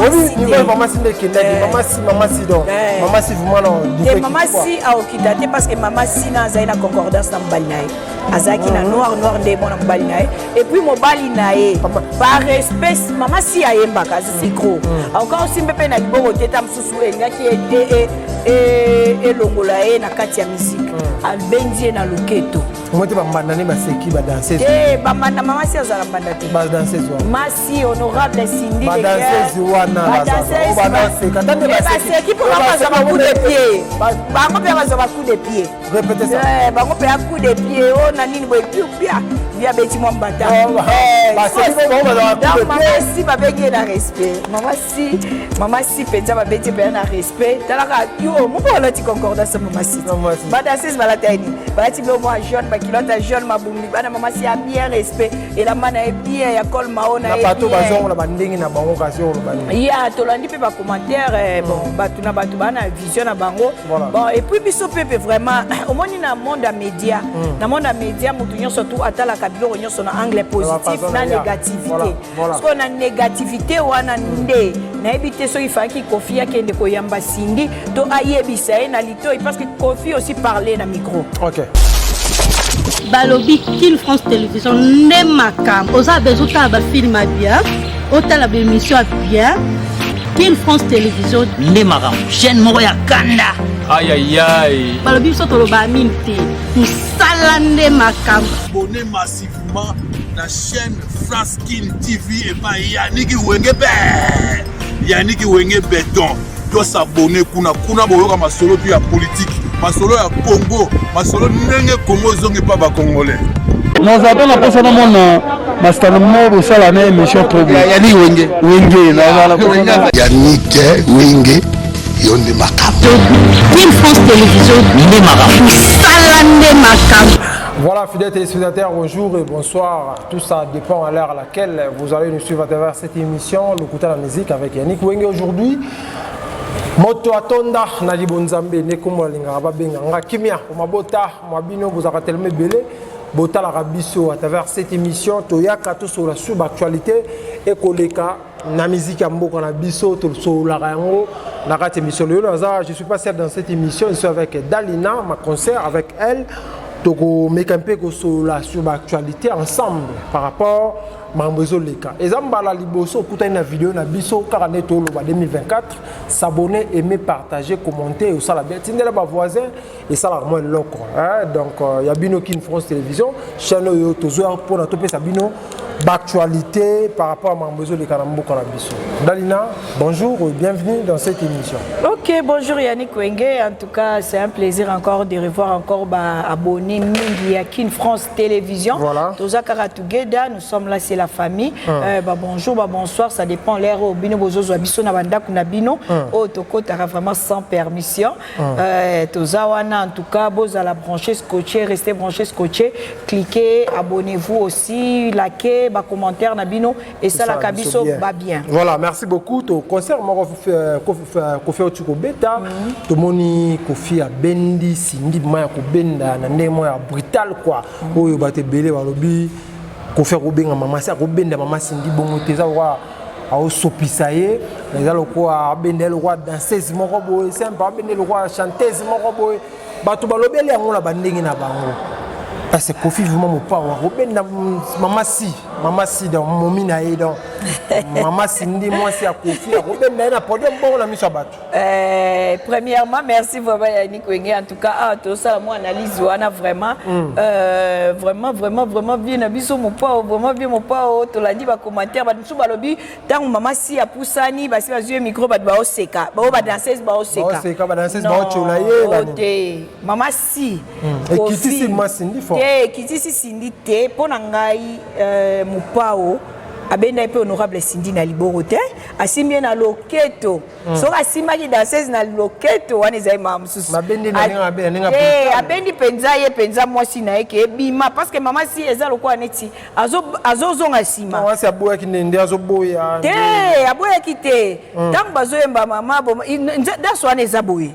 Niveau mama si nde ekendaki, mama si, mama si, donc mama si vraiment non. Te, mama si aokita te, parce que mama si na azali na concordance na mobali na ye, azalaki na noir noir nde mwana mobali na ye. Et puis mobali na ye, par respect, mama si ayembaka azisi gros encore osimbe mpe na liboko te. Ta mosusu elingaki elongola ye na kati ya musique, abendi ye na loketo. Mo te, bambanda nde baseki, badanseuse. Te, bambanda, mama si azala mbanda te. Badanseuse wana. Masi honorable Cindy. Badanseuse wana. Baseki mpo bango bazwa bacoup de pied, bango mpe bazwa bacoup de pied. Répétez ça. Bango mpe ya coup de pied o na nini boye, piu pia vi abeti mwa mbata. Mama si babengi ye na respect, mama si, mama si mpenza babeti mpenza na respect. Talaka yo moko alati concordance, mama si, badanseuse balata nini? Balati bilo mwa jaune, baculotte ya jaune, mabumbi bana. Mama si ya bien respect, elamba na ye bien ya col mao na ye. Bato bazongola bandenge na bango, kasi oloba nini? Ya tolandi mpe bacommentaire. Bon, bato na bato baa na vision na bango. Bon, et puis biso mpe vraiment omoni na monde ya média, na monde ya média, motu nyonso tu atalaka biloko nyonso na angle positif na négativité. Sikoyo na négativité wana nde nayebi te soki fallaki Kofi akende koyamba Cindy to ayebisa ye na litoi, parce que Kofi aussi parler na micro. Balobi Kin France Télévision nde makambo. Oza besoin otala bafilm ya bien, otala baémission ya bien, Kin France Télévision nde makambo, chaîne moko ya kanda. Ayayay. Balobi biso toloba mingi te, mosala nde makambo. Abonnez massivement na chaîne France Kin TV epai Yaniki Wenge be, Yaniki Wenge Beton. Tos'abonner kuna, kuna boyoka masolo tu ya politike, masolo ya Congo, masolo ndenge Congo ezongi mpa bacongolais. Naza mpe na mposa namona masitano moko bosala na émission trop bien. Yannick Wenge. Wenge, nazala mposa. Yannick Wenge, yo nde makambo. Kin France Télévision nde makambo. Mosala nde makambo. Voilà, fidèles téléspectateurs, bonjour et bonsoir. Tout ça dépend à l'heure à laquelle vous allez nous suivre à travers cette émission, le Coup à la musique avec Yannick Wenge aujourd'hui. Moto atonda na libonzambe nde kombo alingaka babenga nga kimia mabota mwa bino. Bozalaka telema ebele, botalaka biso à travers cette émission. Toyaka tosolola sur baactualité ekoleka na musique ya mboka na biso, tosololaka yango na kati émission. Lelo naza, je suis pas seul dans cette émission, je suis avec Dalina, ma concert avec elle. Tokomeka mpe kosolola sur baactualité ensemble par rapport makambo ezoleka. Eza mbala liboso okutani na video na biso, kaka nde toloba 2024, s'abonner, aimer, partager, commenter, osala bien, tindela bavoisin, esalaka mwa eloko. Donc ya bino Kin France Télévision, chaîne oyo tozwa mpona topesa bino baactualité par rapport à makambo ezoleka na mboka na biso. Dalina, bonjour et bienvenue dans cette émission. Ok, bonjour Yannick Wenge. En tout cas, c'est un plaisir encore de revoir encore ba abonné mingi ya Kin France Télévision. Toza kaka together, nous sommes là, c'est la famille. Bah, bonjour, bah, bonsoir, ça dépend l'heure au bino bozo biso na bandako na bino. Oh tokotaka vraiment sans permission. Toza wana, en tout cas, bozala branché, scotché, restez branché, scotché, cliquez, abonnez-vous aussi, likez, ba commentaire na bino et ça la biso ba bien. Voilà, merci beaucoup. To concert moko Kofi oti kobeta, tomoni Kofi abendi Cindy ma ya kobenda na ndenge moko ya brutal quoi. Oyo bato ebele balobi Kofi akobenga mama si, akobenda mama Cindy bongo te, eza lokola aosopisa ye, eza lokola abenda ye lokola danseuse moko boye simple, abenda ye lokola chanteuse moko boye. Bato balobeli yango na bandenge na bango, parce que Kofi vraiment mopao akobenda mama si, mama si, donc momi na ye, donc mama Cindy, mwasi ya Kofi, akobenda ye na podium bongo na miso ya bato? Premièrement, merci vraiment Yannick Wenge. En tout cas, ah, tout ça, moi, analyse, wana, vraiment, vraiment, vraiment, vraiment bien, na biso mopao, vraiment bien mopao, tolandi ba commentaire, ba biso balobi, tango mama si apusani, basi bazwi micro, bato baoseka, bao ba danseuse baoseka. Baoseka, ba danseuse baotiola ye. Oh, te, mama si. Ekitisi ma Cindy fort. Te, ekitisi Cindy te, mpo na ngai mopao abendaki mpe honorable Cindy na liboko te, asimbi ye na loketo. Soki asimbaki danseuse na loketo wana, ezali mama mosusu. Abendi na ndenge mabe, na ndenge te brutal. Abendi mpenza ye mpenza mwasi na ye ke ebima, parce que mama si eza lokola neti azozonga nsima. Mwasi aboyaki nde azoboya. Te, aboyaki te. Ntango bazoyemba mama danse wana eza boye,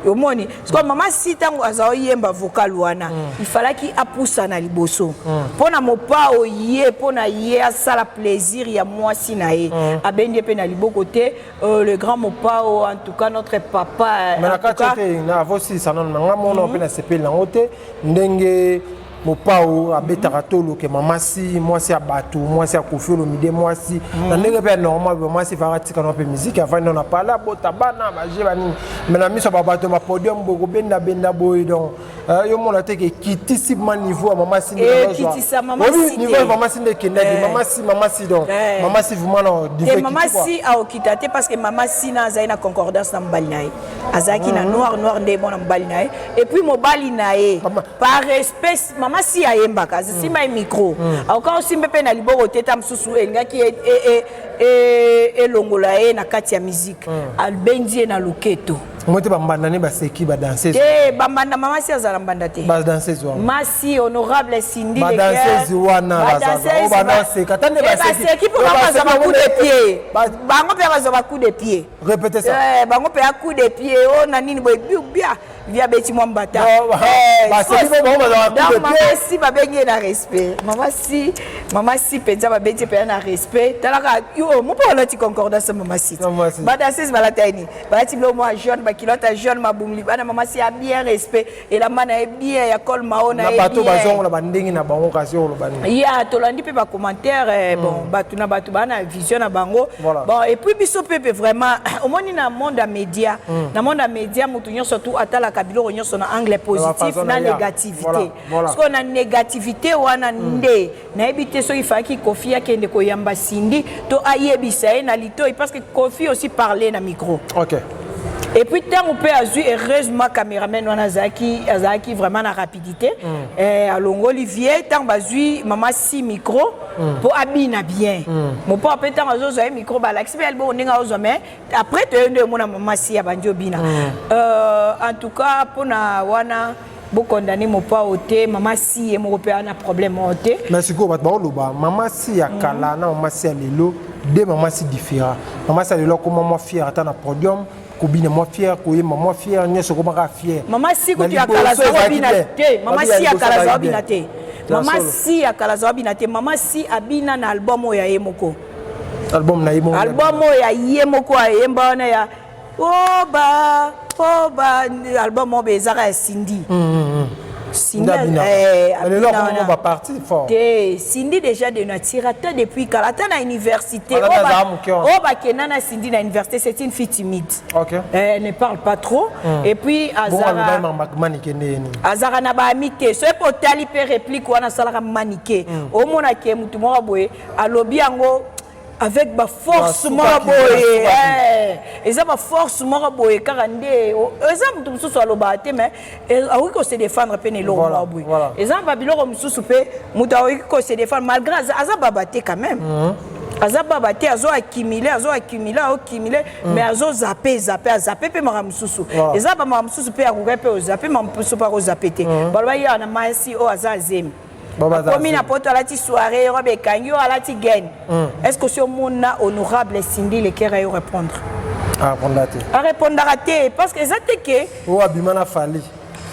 omoni sikoyo mama si ntango aza oyemba vocal wana, ifalaki apusa na liboso mpo na mopao ye, mpo na ye asala plaisir. plaisir ya mwasi na ye. Abendi ye mpe na liboko te. Le grand Mopao, en tout cas notre papa. Mais na kati te na avosilisa nano na nga mona mpe nasepeli nango te, ndenge Mopao abetaka tolo ke mama si mwasi ya bato, mwasi ya Kofi Olomide, mwasi na ndenge mpe ya normal boye, mwasi faka atika no mpe musique, avandi no na pala, abota bana baje banini, mais na miso ya bato bapodium boye kobendabenda boye. Donc yo mona te ke ekitisi ma niveau ya mama si? Ekitisa mama si te. Niveau ya mama si nde ekendaki. Mama si, mama si, donc mama si vraiment na niveau. Te, mama si aokita te, parce que mama si na azali na concordance na mobali na ye, azalaki na noir noir nde mwana mobali na ye. Et puis mobali na ye, par respect, mama si ayembaka, asimba ye micro, akoka osimba mpe na liboko te, ta mosusu elingaki elongola ye na kati ya musique. Abendi ye na loketo. Moi te, bambanda ne baseki, badanseuse. Te, bambanda, mama si azala mbanda te. Badanseuse wana. Masi honorable Cindy. Badanseuse wana bazaseka ta nde. Baseki mpo bango bazwa ba coup de pied, bango mpe bazwa ba coup de pied. Répétez ça. Bango mpe ya coup de pied o na nini boye, bia via beti mwa mbata. Donc mama si babengi ye na respect, mama si, mama si mpenza babeti ye mpenza na respect. Talaka yo mo mpo balati concordance, mama si, badanseuse balata ye nini? Balati biloko mwa jaune, baculotte ya jaune, mabumli bana. Mama si ya bien respect, elamba na ye bien ya col mao na ye. Bato bazongola bandenge na bango, kasi oloba nini? Ya tolandi mpe bacommentaire. Bon, bato na bato baa na vision na bango. Bon, et puis biso mpe vraiment omoni na monde ya média, na monde ya média, motu nyonso tu atalaka biloko nyonso na angle positif na négativité. Sikoyo na négativité wana nde nayebi te soki faki Kofi akende koyamba Cindy to ayebisa ye na litoi, parce que Kofi aussi parler na micro. Et puis ntango mpe azwi, heureusement caméraman wana azalaki vraiment na rapidité. Alongoli vie ntango bazwi mama si micro mpo abina bien. Mopo mpe ntango azozwa ye micro, balakisi mpe alibongo ndenge azozwa, mais après toye nde omona mama si abandi obina. En tout cas, mpona wana bokondane Mopao te, mama si ye moko mpe ana problème oyo te. Mais sikoyo bato baoloba mama si ya kala na mama si ya lelo, de mama si différent. Mama si ya lelo akoma mwa fier, ata na podium kobina mwa fier, koyemba mwa fier, nyonso ekomaka fier. Mama si kutu ya kala azobina te, mama si ya kala azobina te, mama si ya kala azobina te. Mama si abina na album oyo ya ye moko. Album na ye moko. Album oyo ya ye moko ayemba wana ya oba oba, album oyo ezaka ya Cindy. Cindy baparti fort. Te, Cindy déjà de nature, ata depuis kala, ata na université oyo bakenda na Cindy na université, c'est une fille timide. Elle ne parle pas trop. Et puis azaka na baami te. Soki mpo otali mpe réplique wana asalaka manike, omona ke motu moko boye alobi yango avec baforce moko boye, eza baforce moko boye kaka nde eza motu mosusu alobaka te, mais akoki kose défendre mpe na eloko moko boye. Eza babiloko mosusu mpe moto akoki kose défendre malgré aza baba te. Quand même aza baba te, azo accumule, azo accumule, aoccumule, mais azozape zape, azape mpe makambo mosusu. Eza bamakambo mosusu mpe akoki mpe ozape, makambo mosusu mpe akozape te. Baloba ye na masi oyo aza azemi, akomi na poto, alati soirée, robe ekangi oyo, alati gaine. Est ce que osi omona honorable Cindy Lekera yo répondre? Arépondra te. Arépondaka te, parce que eza te ke oyo abima na Fally.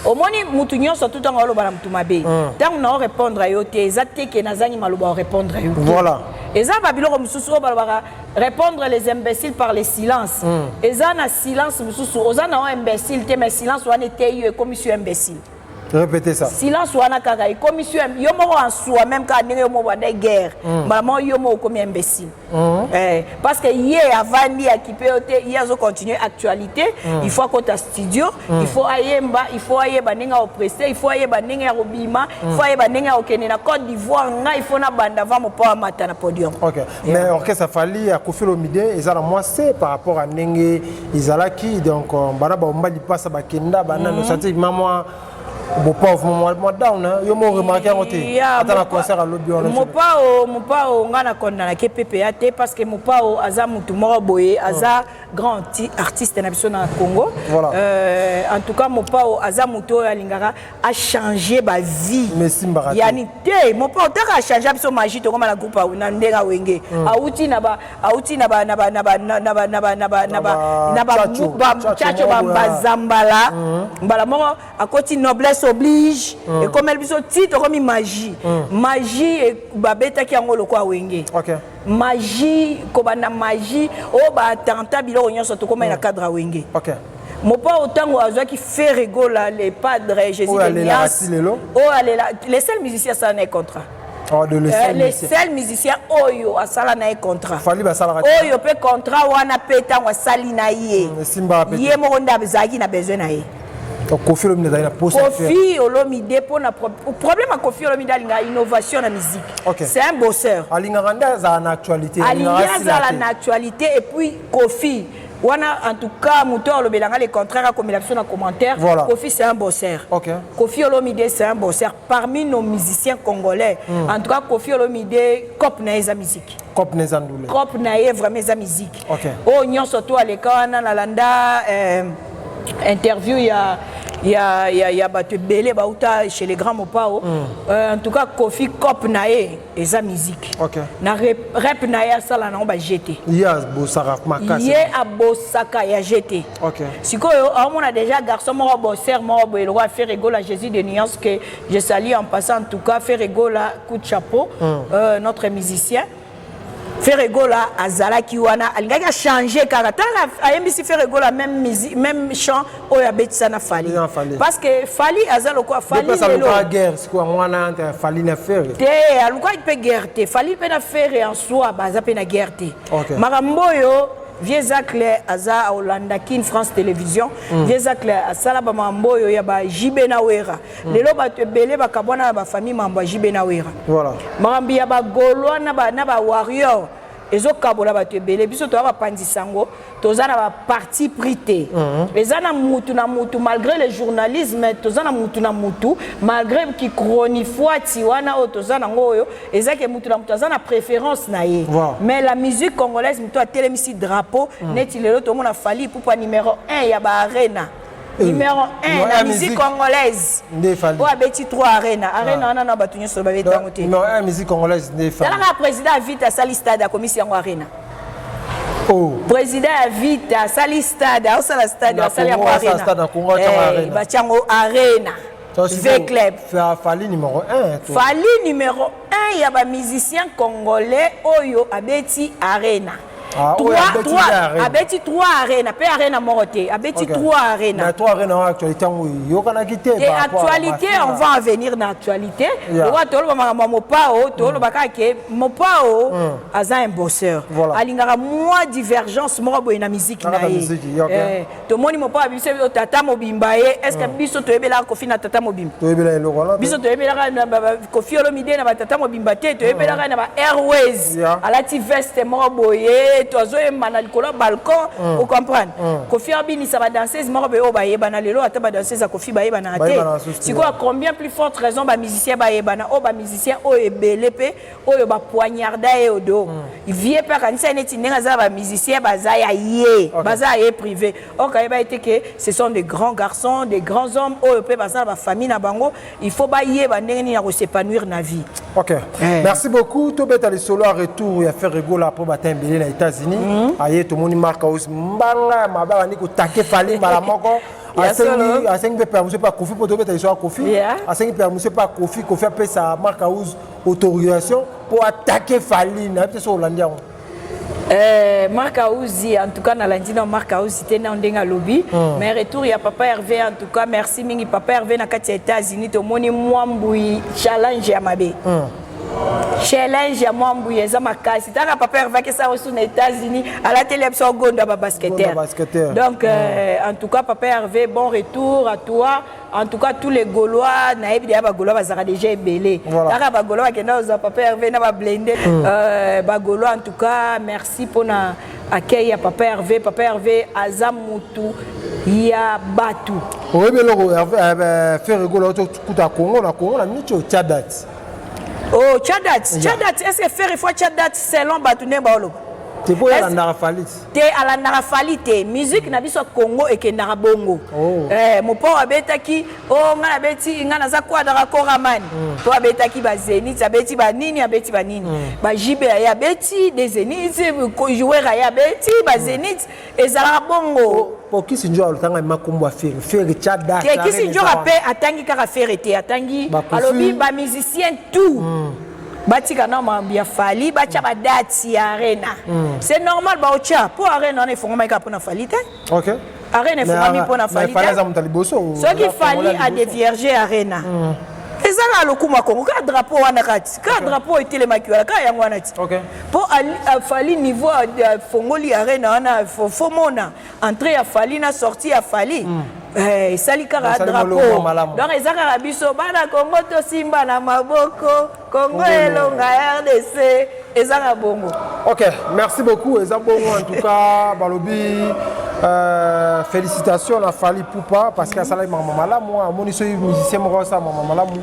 Omoni, mutu nyonso tu ntango oloba na mutu mabe, ntango na orépondre yo te, eza te ke nazangi maloba orépondre yo te. Eza babiloko mosusu oyo balobaka répondre les imbéciles par le silence. Eza na silence mosusu, oza na o imbécile te, mais silence wana eteyi yo, ekomisi yo imbécile. Répétez ça. Silence wana kaka ekomisi yo, yo moko en soi même kaka ndenge yo moko banda guerre, mbala moko yo moko okomi imbécile. Parce que ye avandi akipe yo te, ye azocontinue actualité. Il faut akota studio, il faut ayemba, il faut ayeba ndenge akopreste, il faut ayeba ndenge ya kobima, il faut ayeba ndenge ya kokende na Côte d'Ivoire. Ngai il faut nabanda avant mopo amata na podium. Ok, mais orchestre Fally ya Kofi Olomide eza na mwa se par rapport à ndenge ezalaki. Donc bana baomba lipasa bakenda banani, osati ma mwa bopauvre, mwa down, yo mo remarque yango te ata na concert alobi wana? Mopao, Mopao, nga na kondanaki ppa te, parce que Mopao aza mutu moko boye, aza grand artiste na biso na Congo. En tout cas Mopao aza mutu oyo alingaka achange bavie. Yani te, Mopao taka achange biso magie, tokoma na groupe na ndenge awenge, auti na ba auti na ba na ba na ba na ba na ba na ba na ba na ba chacho bazambala, mbala moko akoti noblesse. Noblesse oblige. Ekomeli biso ti tokomi magie. Magie babetaki yango lokola Wenge. Magie, kobanda magie oyo baattentat, biloko nyonso, tokomai na cadre ya Wenge. Mopao, ntango azwaki Ferre Gola, le padre, Jésus Oyo de alelaka Nias, ti lelo. Oyo alela, le seul musicien asala na ye contrat. Oh, de le seul le musicien. Seul musicien oyo asala na ye contrat. Fally basalaka te. Oyo mpe contrat wana mpe, ntango asali na ye, Esimbaka pe te. ye moko nde azalaki na besoin na ye. Donc, Koffi Olomide azali na posa ya Ferre. Koffi Olomide, mpona problème ya Koffi Olomide, alingaka innovation na musique. C'est un bosseur. Alingaka nde azala na actualité. Alingi Alingaka asila azala te. na actualité. Et puis Koffi wana, en tout cas, moto alobelanga le contraire, akomela biso na commentaire. Koffi, c'est un bosseur. Koffi Olomide, c'est un bosseur parmi nos musiciens congolais. En tout cas, Koffi Olomide, cop na ye eza musique. Cop na eza ndule. Cop na ye vraiment eza musique. Oyo nyonso to aleka wana, nalanda interview ya bato ebele bauta chez les grands Mopao. En tout cas, Koffi, cop na ye eza musique. Na rep na ye, asala nango bajete. Ye abosaka makasi. Ye abosaka ya jete. Sikoyo aomona déjà garçon moko, bosseur moko boye lokola Ferre Gola, Jésus de nuance, que je salue en passant. En tout cas, Ferre Gola, coup de chapeau. Notre musicien Ferre Gola azalaki wana, alingaki achange kaka ntango ayembisi Ferre Gola même musique, même chant oyo abetisa na Fally. Na Fally. Parce que Fally aza lokola Fally Fally lelo. Lelo guerre sikoyo yango wana entre Fally na Ferre. Te, alukaki mpe guerre te. Fally mpe na Ferre en soi baza mpe na guerre te. Makambo oyo, vieux Zacle aza aolanda Kin France Télévision. Vieux Zacle asala bamakambo oyo ya ba JB na Wera. Lelo bato ebele bakabwana na bafamille, mambo ya JB na Wera. Makambo ya bagaulois na bawarrior ezokabola bato ebele. Biso toza bapanzisa yango, toza na baparti pris te. Eza na mutu na mutu, malgré le journalisme, toza na mutu na mutu, malgré kichronifuati wana oyo toza nango, oyo eza ke mutu na mutu aza na préférence na ye. Mais la musique congolaise, mutu atelemisi drapeau neti lelo tomona Fally Ipupa, numéro 1 ya baarena, numéro 1 na musique congolaise, Nde Fally. Oyo abeti 3 arena, arena wana na bato nyonso babeti yango te. Numéro 1 musique congolaise nde Fally. Talaka, président ya Vita asali stade, akomisi yango arena. Oh. Président ya Vita asali stade, aosala stade, Na asali yango Congo, asala arena. stade na Congo, atia yango arena. Batia yango arena, V Club. Fally numéro 1. Fally numéro 1 ya bamusicien congolais oyo abeti arena. Ah, oyo abeti nde arena. Abeti 3 arena mpe arena moko te, abeti 3 arena. Na 3 arena wana, actualité yango eyokanaki te. Te. Par rapport à Actualité, mafinga. on va en venir na actualité. Lokola toloba makambo ya Mopao, toloba kaka ke Mopao aza un bosseur. Alingaka mwa divergence moko boye na musique Na na kati ya ye. musique, ya, ok. Tomoni Mopao biso biso tata mobimba ye. Est ce que biso toyebelaka Koffi na tata mobimba? Toyebela eloko wana te. Biso toyebelaka na Koffi Olomide na batata mobimba te. Toyebelaka na ba Airways, alati veste moko boye, to azoyemba na likolo ya balcon. Ocomprendre? Koffi abinisa badanseuse moko boye oyo bayebana lelo, ata badanseuse ya Koffi bayebanaka te. Bayebana lisusu te. Sikoyo, combien plus forte raison bamusicien bayebana, oyo bamusicien oyo ebele mpe oyo bapoignarda ye odo vie mpe akanisa ye neti ndenge aza na bamusicien baza ya ye, baza ya ye privé. Or kayeba ete ke ce sont des grands garçons, des grands hommes oyo mpe baza na bafamille na bango. Il faut bayeba ndenge nini ya kos'épanouir na vie. Ok, merci beaucoup. Tobeta lisolo ya retour ya Ferre Gola mpo bata ebele na États-Unis. Aye, tomoni Mark House, mbanga ya mabe, abandi kotake Fally mbala moko. Ya Asengi solo. Asengi mpe permission mpe Koffi, mpo tobeta lisolo ya Koffi. Asengi permission mpe Koffi, Koffi apesa Mark House autorisation mpo atake Fally. Nayebi te so olandi yango. Marc Aouzi, en tout cas, nalandi na Marc Aouzi te na ndenge alobi. Mais retour ya papa Hervé, en tout cas, merci mingi papa Hervé na kati ya États-Unis. Tomoni mwa mbui challenge ya mabe. Challenge ya mwa mbui eza makasi. Taka papa Hervé akesa osu na États-Unis, alateli biso gondo ya ba basketteur. Gondo ya basketteur. Donc en tout cas, papa Hervé, bon retour à toi. En tout cas, tous les Gaulois, nayebi deya bagaulois bazalaka déjà ebele. Kaka bagaulois bakenda kozwa papa Hervé na bablende. Bagaulois, en tout cas, merci mpona accueil ya papa Hervé. Papa Hervé aza mutu ya bato. Oyebi eloko, Ferre Gola tokuta Congo na Congo na miniti oyo, tia date. Oh, tia date, tia date. Est ce que Ferre faut tia date selon bato ndenge baoloba? Te po alandaka Fally. Te, alandaka Fally te. Musique na biso ya Congo ekendaka bongo. Oh. Eh, Mopao abetaki o oh, ngai nabeti, ngai naza quadra koraman. Po abetaki ba Zenith, abeti ba nini, abeti ba nini. Ba JB aye abeti des Zenith, joueur aye abeti ba Zenith, ezalaka bongo. Po Kisi Njora alotanga makombo ya Ferre. Ferre tya date. Te, Kisi Njora mpe atangi kaka Ferre te, atangi alobi ba musicien tout. Batika na mambo ya Fally, batya ba date ya Arena. C'est normal baotya po Arena wana efongwamaki kaka mpona Fally te. Ok. Arena efongwami mpona Fally te. Soki Fally adévierge Arena, eza kaka lokumu ya Kongo, kaka drapeau wana kati, kaka drapeau etelemaki wana, kaka yango wana ti. Po Fally niveau afongoli Arena wana, fo mona entrée ya Fally na sortie ya Fally. Esali kaka drapeau. Donc eza kaka biso bana Kongo tosimba na maboko, Kongo elonga RDC, eza kaka bongo. Ok, merci beaucoup. Eza bongo en tout cas, balobi félicitations na Fally Ipupa parce que asalaki makambo malamu, amoni soki musicien moko asala makambo malamu,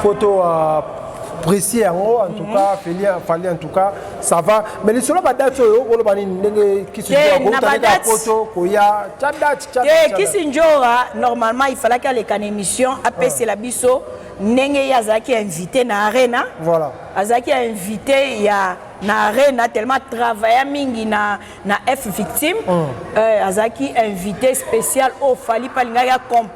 photo apprécier yango en tout cas. Fally, Fally en tout cas ça va. Mais lisolo ba date oyo oloba nini ndenge Kisi Njora poto koya tya date, tya date? Kisi Njora normalement il fallait aleka na émission apesela biso ndenge ye azalaki invité na Arena. Voilà. Azalaki invité ya na Arena tellement travailla mingi na F Victime. Azalaki invité spécial oyo Fally mpe alingaki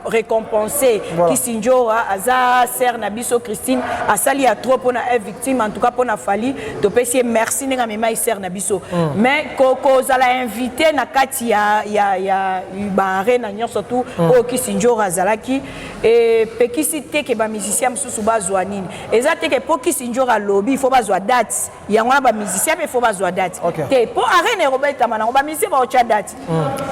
récompenser. Voilà. Kisi Njora aza sœur na biso Christine, asali ya trop mpona F Victime. En tout cas mpona Fally topesi ye merci ndenge amemai sœur na biso. Mais kozala invité na kati ya baarena nyonso tu oyo Kisi Njora azalaki, epekisi te ke bamusicien mosusu bazwa nini. Eza te ke mpo Kisi Njora alobi il faut bazwa date yango wana, bamusicien mpe faut bazwa date te. Mpo Arena ekobetama nango, bamusicien baotya date.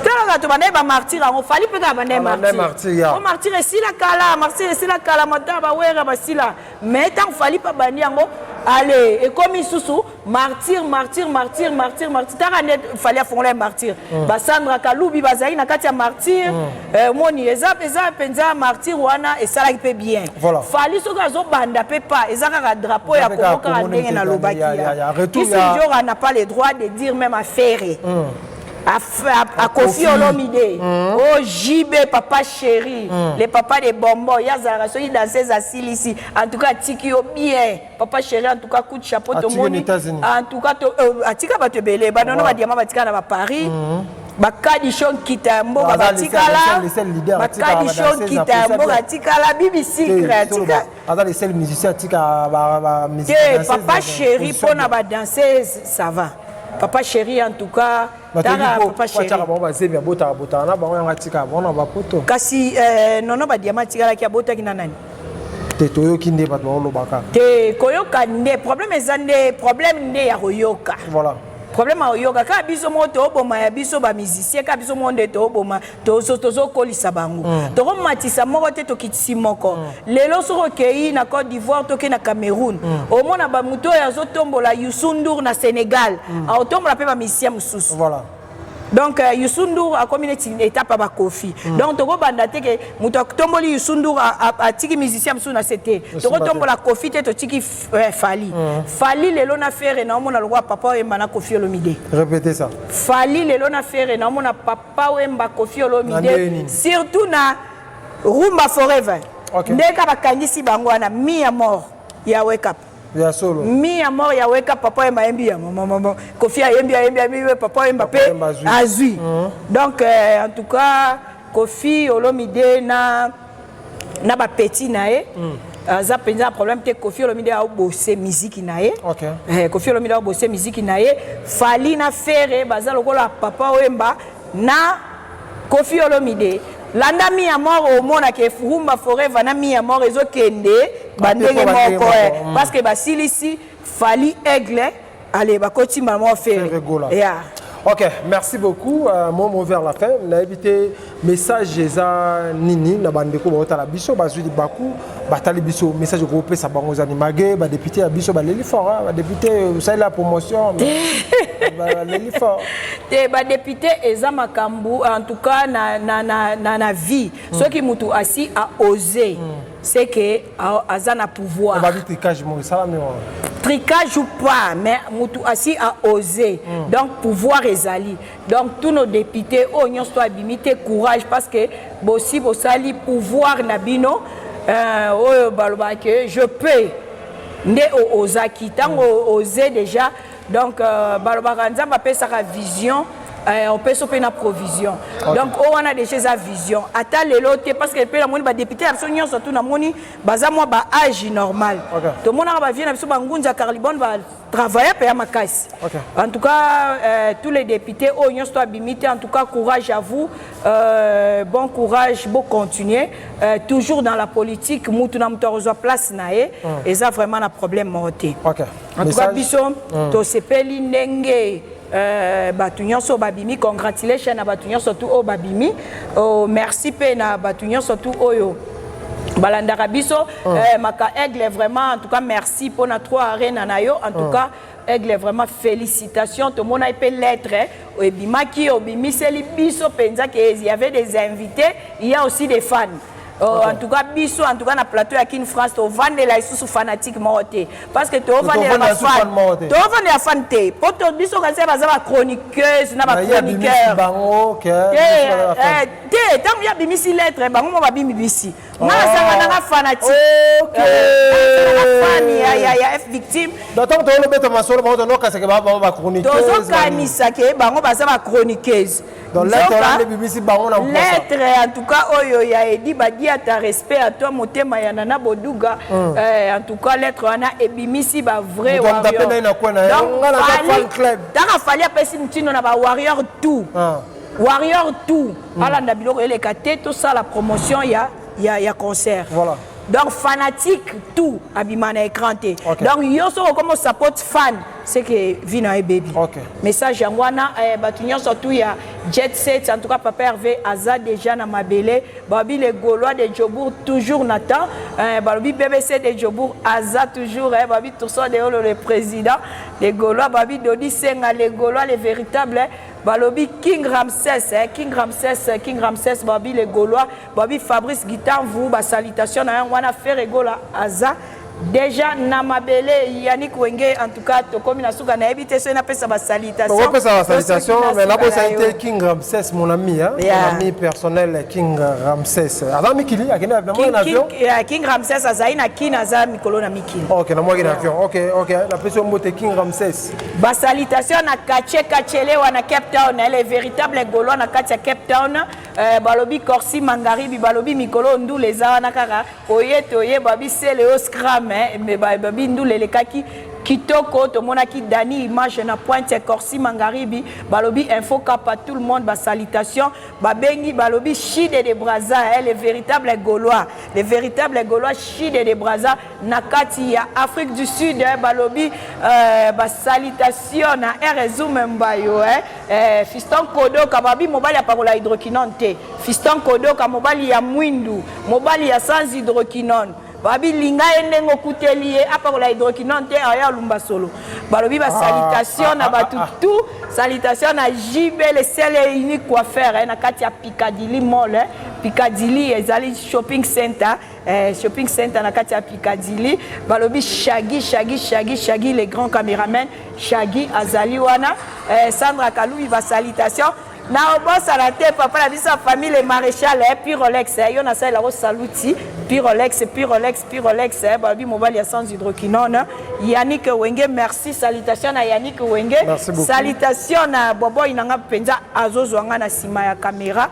Talaka to bandai bamartyr yango, Fally mpe kaka bandai martyr. Po martyr esila kala, martyr esila kala, mata bawera basila. Mais ntango Fally mpe bandi yango, ale ekomi susu martyr, martyr, martyr, martyr, martyr. Taka nde Fally afongola ye martyr, basandra Kalubi bazalaki na kati ya martyr. Moni eza mpenza martyr wana esalaki mpe bien. Fally soki azobanda mpe pa eza kaka drapeau ya Kongo, kaka ndenge nalobaki. Kisi Njora n'a pas le droit de dire même à Ferre, à Kofi Olomide, oh JB papa chéri, le papa de bonbon, yazalaka soki danseuse asilisi, en tout cas atiki yo bien papa chéri. En tout cas coup de chapeau. Tomoni en tout cas atika bato ebele, banono badiama batikala na baparis, bakadisho nkita ya mboka batikala, bakadisho nkita ya mboka atikala, bibi sikre atika. Aza le seul musicien atika. Te, papa chéri mpona badanseuse ça va. Papa chéri en tout cas, tala papa chéri. Bango bazemi abotaka botaka na bango, yango atikaka bango na bapoto. Kasi nono badiama atikalaki, abotaki na nani? Te, toyoki nde bato baolobaka. Te, koyoka nde problème, eza nde problème nde ya koyoka. Voilà. Problème ya koyoka, kaka biso moko tooboma ya biso bamusicien, kaka biso moko nde tooboma, tozokolisa bango. Tokomatisa moko te, tokitisi moko. Lelo soki okei na Côte d'Ivoire, tokei na Cameroun, omona bamoto oyo azotombola Youssou N'Dour na Sénégal, aotombola mpe bamusicien mosusu. Voilà. Donc Youssou N'Dour akomi neti étape ya bakofi. Donc tokobanda te ke moto atomboli Youssou N'Dour atiki musicien mosusu na se te. Tokotombola Kofi te, totiki Fally. Fally lelo na Ferre, naomona lokola Papa Wemba na Kofi Olomide. Répétez ça. Fally lelo na Ferre, naomona Papa Wemba, Kofi Olomide, surtout na Rumba Forever. Ndeka bakangisi bango wana mi ya mort ya Wake Up. Ya solo. Mi ya mort ya Wake Up, Papa Wemba ayembi ya mama, Kofi ayembi, ayembi, ayembi, Papa Wemba mpe azwi. Donc en tout cas Kofi Olomide na bapeti na ye aza mpenza na problème te. Kofi Olomide aobose miziki na ye. Kofi Olomide aobose miziki na ye. Fally na Ferre baza lokola Papa Wemba na Kofi Olomide. Landa mi ya mort, omonaka Rumba Forever na mi ya mort ezokende bandenge moko, parce que basilisi Fally aigle, ale bakoti mama Ferre. Yeah. Ok, merci beaucoup. Moi, vers la fin, nayebi te message eza nini na bandeko baotala biso, bazwi libaku batali biso, message okopesa bango eza nini? Malgré badéputé ya biso baleli fort, badéputé osali la promotion, baleli fort. Te, badéputé eza makambo en tout cas na vie. Soki mutu asi aose, c'est que aza na pouvoir. Babi trucage moko esalami wana. Tricage ou pas, mais mutu asi a osé. Donc pouvoir ezali. Donc tous nos députés oyo nyonso to abimi te, courage, parce que bosi bosali pouvoir na bino oyo balobaka que je peux nde ozaki ntango ose déjà. Donc balobaka Nzambe apesaka vision, opesa mpe na provision. Donc oyo wana déjà eza vision, ata lelo te, parce que mpe namoni badéputé na biso nyonso tu, namoni baza mwa baâge normal. Tomonaka bavieux na biso, bangunza ya Carlibone, batravaille mpe ya makasi. En tout cas, tous les députés oyo nyonso to abimi te, en tout cas courage à vous, bon courage, bo continuer toujours dans la politique. Mutu na mutu akozwa place na ye, eza vraiment na problème moko te. En tout cas, Message? biso tosepeli ndenge bato nyonso babimi. Congratulation na bato nyonso tu oyo babimi. Oh, merci mpe na bato nyonso tu oyo balandaka biso. Maka Aigle, vraiment, en tout cas merci mpona 3 arena na yo. En tout cas Aigle, vraiment félicitations. Tomonaki mpe lettre ebimaki, obimiseli biso mpenza ke il y avait des invités, il y a aussi des fans. En tout cas biso, en tout cas na plateau ya Kin France, tovandela lisusu fanatique moko te, parce que tovandela Tovandela lisusu fan moko te. Tovandela fan te, po to biso kasi baza bachroniqueuse na Na ye abimisi bachroniqueur bango ke te. biso baza bafan. Te, ntango ye abimisi lettre, bango mo babimibisi. Nga nazanga nanga fanatique. Nazanga fan ya F Victime. Donc ntango tolobeta masolo, bango tonokaseke bango bachroniqueuse. Tozokanisa ke bango baza bachroniqueuse. Donc lettre wana nde ebimisi bango na mposa. Lettre en tout cas oyo ya Edi Badiata, respect à toi, motema ya Nana Boduga. En tout cas lettre wana ebimisi bavrai. Moto amuta mpe na ye na coin na ye. Nga naza fan club. Taka Fally apesi mtindo na bawarrior tout. Warrior tout alanda biloko eleka te, tosala promotion ya concert. Donc fanatique tout abima na écran te. Donc yo soki okoma support fan, c'est que vie na ye bebi. Message yango wana. Bato nyonso tu ya Jet Set, en tout cas papa Hervé aza déjà na mabele. Babi les Gaulois de Jobourg toujours na temps, balobi BBC de Jobourg aza toujours, babi Tourson de Olo, le président des Gaulois, babi Dodi Senga, les Gaulois, les véritables, balobi King Ramsès, King Ramsès, King Ramsès, babi les Gaulois, babi Fabrice Gitanvu. Basalutation na yango wana. Ferre Gola aza déjà na mabele. Yannick Wenge, en tout cas tokomi na suka, nayebi te soki napesa basalutation. Okopesa basalutation, mais nabosani te King Ramsès, mon ami, hein? Yeah. Mon ami personnel King Ramsès aza mikili, akende na avion. King Ramsès azali na Kine, aza mikolo na mikili. Ok, namwaki na avion. Ok, napesi yo mbote, King Ramsès. Basalutation na Kache Kachelewa na Cape Town, le véritable Gaulois na kati ya Cape Town. Balobi Corsi Mangaribi, balobi mikolo ndula eza wana kaka oye toye, babi sele o scram, me babi ndula elekaki kitoko. Tomonaki Dani Image na Pointe ya Corsi Mangaribi, balobi Info Kapa, tout le monde basalutation. Babengi, balobi Chide de Braza, le véritable Gaulois, le véritable Gaulois Chide de Braza na kati ya Afrique du Sud, balobi basalutation na Rezume Mbayo, Fiston Kodoka, babi mobali apakola hydroquinone te. Fiston Kodoka, mobali ya mwindu, mobali ya sans hydroquinone, babi linga ye ndenge okuteli ye, apakola hydroquinone te, aya alumba solo. Balobi basalutation na bato tout. Salutation na JB, le seul et unique coiffeur, na kati ya Piccadilly Mall, Piccadilly ezali shopping center, shopping center na kati ya Piccadilly. Balobi Shagi, Shagi, Shagi, Shagi, le grand caméraman Shagi azali wana. Sandra Kalubi, basalutation na obosana te. Papa na biso ya famille, le maréchal, Pirolex, yo nasalelako saluti. Pirolex, Pirolex, Pirolex, balobi mobali ya sans hydroquinone. Yannick Wenge, merci. Salutation na Yannick Wenge. Merci beaucoup. Salutation na boboy na nga mpenza, azozwa nga na nsima ya caméra,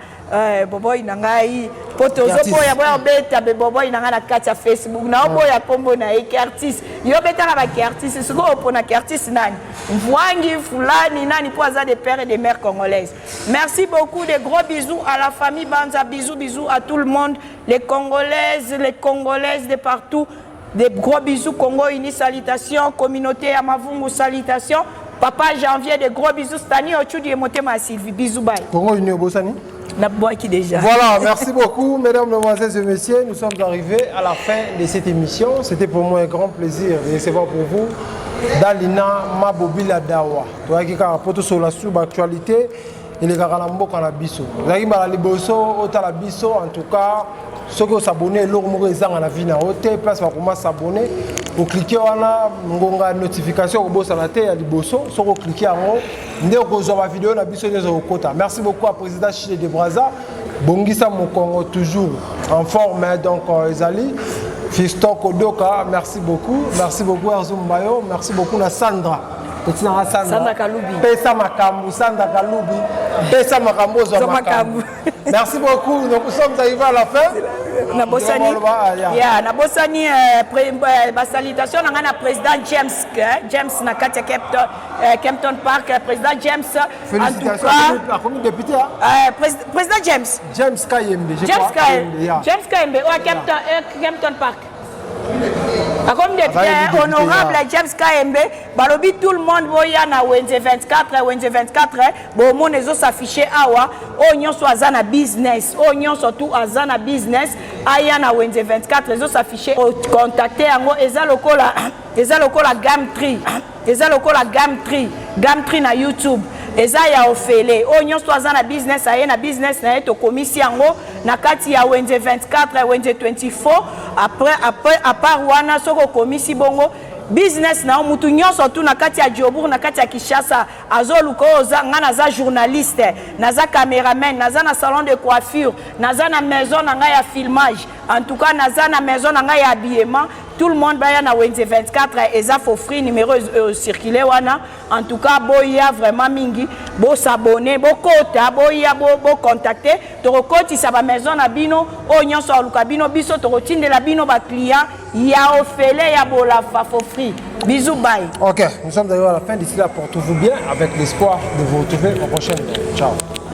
boboy na ngai, po tozoboya boya obeta be boboy na ngai na kati ya Facebook, na oboya nkombo na ye Kertis. Yo obetaka bakertis, sikoyo opona Kertis nani, Mvwangi fulani nani, mpo aza de père et de mère congolaise. Merci beaucoup, de gros bisous à la famille Banza, bisous, bisous à tout le monde, les Congolaises, les Congolaises de partout, des gros bisous. Congo Uni, salutations. Communauté ya Mavungu, salutations. Papa Janvier, des gros bisous. Stani Ochudi et Motema Sylvie, bisous, bye. Congo Uni obosani. Nabwaki déjà. Voilà, merci beaucoup, mesdames, mesdemoiselles et messieurs. Nous sommes arrivés à la fin de cette émission. C'était pour moi un grand plaisir de recevoir pour vous Dalina Mabobila Dawa. Toyaki kaka po tosolola sur actualité elekaka na mboka na biso. Ozalaki mbala liboso otala biso. En tout cas, soki osabonner, eloko moko ezanga na vie na yo te. Place bakoma s'abonner. Oclique wana ngonga ya notification okobosana te ya liboso. Soki oclique yango nde okozwa bavideo na biso nyonso okokota. Merci beaucoup à président Chile de Brazza, bongisa mokongo, toujours en forme. Donc ezali Fiston Kodoka, merci beaucoup. Merci beaucoup Arzo Mbayo, merci beaucoup na Sandra. Petit na Sandra. Sandra Kalubi. Pesa makambu, Sandra Kalubi. Pesa makambu ozwa makambu. Merci beaucoup. Donc nous sommes arrivés à la fin. Nabosani ya nabosani basalutation na ngai na président James, James na kati ya Kempton Park, président James. En tout cas akomi député. Hein? Président James. James Kayembe. James Kayembe, James Kayembe oyo Kempton Park akomi député, honorable James Kayembe. Balobi tout le monde boya na wenze 24, wenze 24. Bomona ezos'affiche awa. Oyo nyonso aza na business, oyo nyonso tu aza na business, aya na wenze 24, ezos'affiche. Contacte yango, eza lokola Gumtree, eza lokola Gumtree, Gumtree na YouTube eza ya ofele. Oyo nyonso aza na business, aye na business na ye, tokomisi yango na kati ya wenze 24, wenze 24. Après, à part wana, soki okomisi bongo business na yo, mutu nyonso tu na kati ya Joburg, na kati ya Kinshasa, azoluka oyo oza. Ngai naza journaliste, naza cameraman, naza na salon de coiffure, naza na maison na ngai ya filmage, en tout cas naza na maison na ngai ya habillement, tout le monde baya na wenze 24, eza for free. Numéro circule wana. En tout cas boya vraiment mingi, bos'abonner, bokota, boya, bocontacte, tokokotisa bamaison na bino. Oyo nyonso aluka bino, biso tokotindela bino baclient ya ofele, ya bolafa, for free. Bisous, bye. Ok, nous sommes d'ailleurs à la fin. D'ici là, portez-vous bien avec l'espoir de vous retrouver au prochain. Ciao.